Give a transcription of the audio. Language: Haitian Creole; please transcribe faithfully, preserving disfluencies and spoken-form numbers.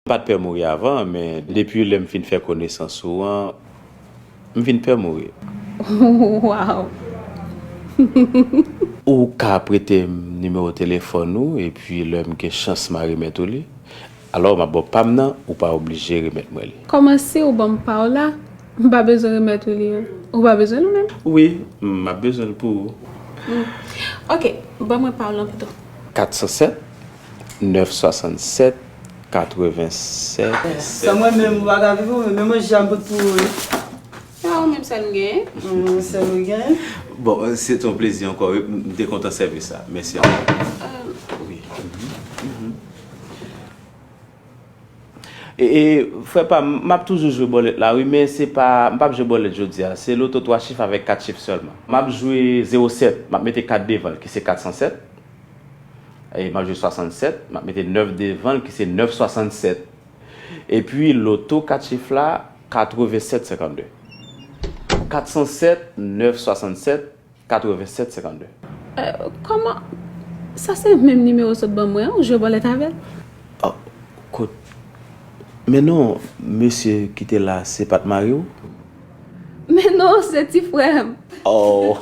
M pa t pè mouri avan, men depi lè m fin fè konesans ou an, m vin pè mouri. Waw! Ou ka prete m nimewo telefòn ou, epi lè m gen chans, m a remèt ou li. Alò, m ap ba w pa m nan, ou pa oblije remèt mwen li. Kòman si ou ban m pa w la, m pa bezwen remèt ou li menm? Ou pa bezwen l ou menm? Wi, m ap bezwen l pou ou. Hmm. Ok, ban mwen pa w lan pito. Kat san sèt, nèf swasannsèt, katrevennsèt. Sa mwen menm, ou pa ka viv ou menm, men mwen janm pot pou ou. Se pa ou menm sèl m genyen. Hmm, sèl ou genyen? Bon, se te yon plezi ankò, wi. M te kontan sèvis la. Mèsi ankò. Euh, wi. Mhm. Mhm. E, e, frè pa m, m ap toujou jwe bòlèt la, wi, men se pa, m p ap jwe bòlèt jodi a. Se loto twa chif avèk kat chif sèlman. M ap jwe zewo sèt, m ap mete kat devan l, ki se kat san sèt. E m ap jwe swasannsèt, m ap mete nèf devan l, ki se nèf swasannsèt. Epi loto kat chif la, katrevennsèt senkannde. Kat san sèt, nèf swasannsèt, katrevennsèt senkannde. Euh, kòman? Sa se menm nimewo w sot ban mwen an, ou jwe bòlèt avè l? Oh, kot? Men non, mesye ki te la, se pa t mari w? Men non, se ti frè m. Oh.